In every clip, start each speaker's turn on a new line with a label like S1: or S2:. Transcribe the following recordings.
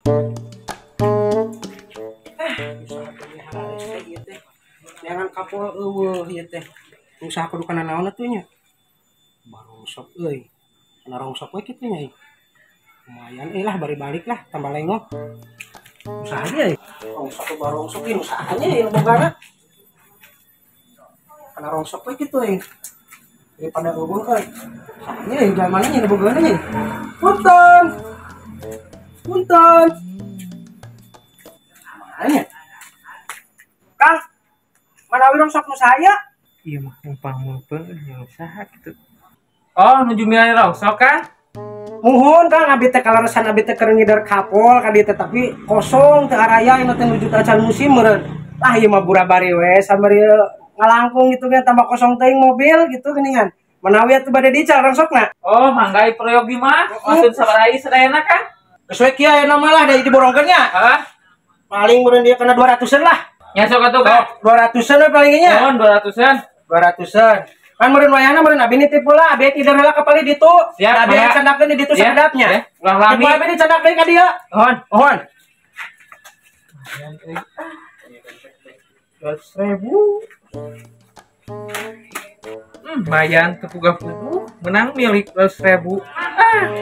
S1: Usaha teh harese ieu teh. Neangan kapol eueuh ieu teh. Usaha kudu kana naon atuh nya. Barongsok euy. Kana rongsok we kitu nya. Lumayan euy lah bari balik lah tambah lengoh. Usaha ge euy. Rongsok barongsok ieu usahanya ieu bogana. Kana rongsok we kitu euy. Daripada eueuh euy. Usahanya euy jamana nya bogana nya. Punten. Punten. Mana? Kang, manawi rongsok nu saya?
S2: Iya mah numpang-numpang yang usaha gitu. Oh, nuju milih rongsok kan?
S1: Muhun Kang, abi teh kaleresan abi teh keur ngider kapol ka dieu teh tapi kosong teu araya ieu teh nuju acan musim meureun. Lah ieu mah burabari we sambar ieu ngalangkung gitu kan tambah kosong teuing mobil gitu geuningan. Manawi atuh bade dical rongsokna.
S2: Oh, mangga proyogi mah. Maksud sabaraha sadayana kan?
S1: Geus we kieu ayeuna mah lah da diborongkeun nya.
S2: Hah?
S1: Paling meureun dia kena 200-an lah.
S2: Ya sok atuh Kang.
S1: 200-an we paling nya.
S2: Mohon 200-an.
S1: 200-an. Kan meureun wayahna meureun abi nitip pula, abi tidur heula ka palih ditu.
S2: Siap,
S1: abi candakeun di ditu sakedapnya.
S2: Ya, ulah lami.
S1: Abi dicandakeun ka dieu.
S2: Mohon.
S1: Mohon. 200.000.
S2: Lumayan teu puga-pugu, menang milik 200.000. Ah.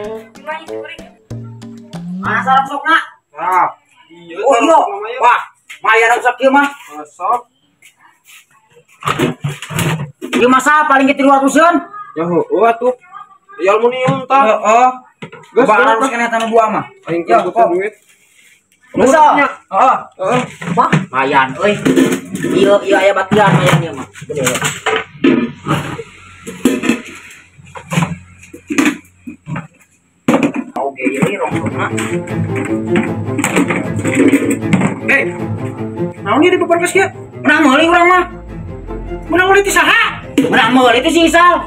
S3: Mana rongsokna?
S1: Ah.
S3: Iya, oh iya. Wah, lumayan rongsok ieu mah.
S1: Rongsok.
S3: Ieu masa paling ge 300-an.
S4: Ya heueuh atuh. Ya aluminium tah.
S3: Heeh.
S4: Geus
S3: harus kena tanah buah mah.
S4: Aing keur butuh duit.
S3: Geus. Heeh.
S4: Heeh.
S3: Wah, lumayan euy. Ieu ieu aya batian lumayan ieu mah. Gede. Oke, ini rongsokna.
S1: Eh, naon ieu di beberapa kieu?
S3: Menang meuli urang mah.
S1: Menang meuli ti saha?
S3: Menang meuli ti si Isal.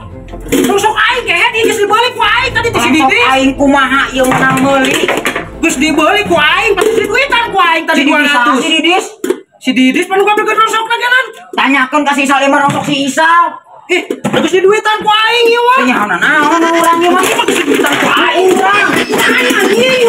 S1: Rongsok aing kehed ieu geus dibeuli ku aing tadi ti si Didi.
S3: Rongsok aing kumaha ieu menang meuli?
S1: Geus dibeuli ku aing, pasti duitan ku aing tadi 200.
S3: Si Didis.
S1: Si Didis pan gua begeun rongsokna genan.
S3: Tanyakeun ka si Isal ieu mah rongsok si Isal.
S1: Ih, geus diduitan ku aing ieu mah.
S3: Teh nyaho naon urang ieu mah?
S1: Geus diduitan ku aing.
S3: Urang.
S1: Anjing.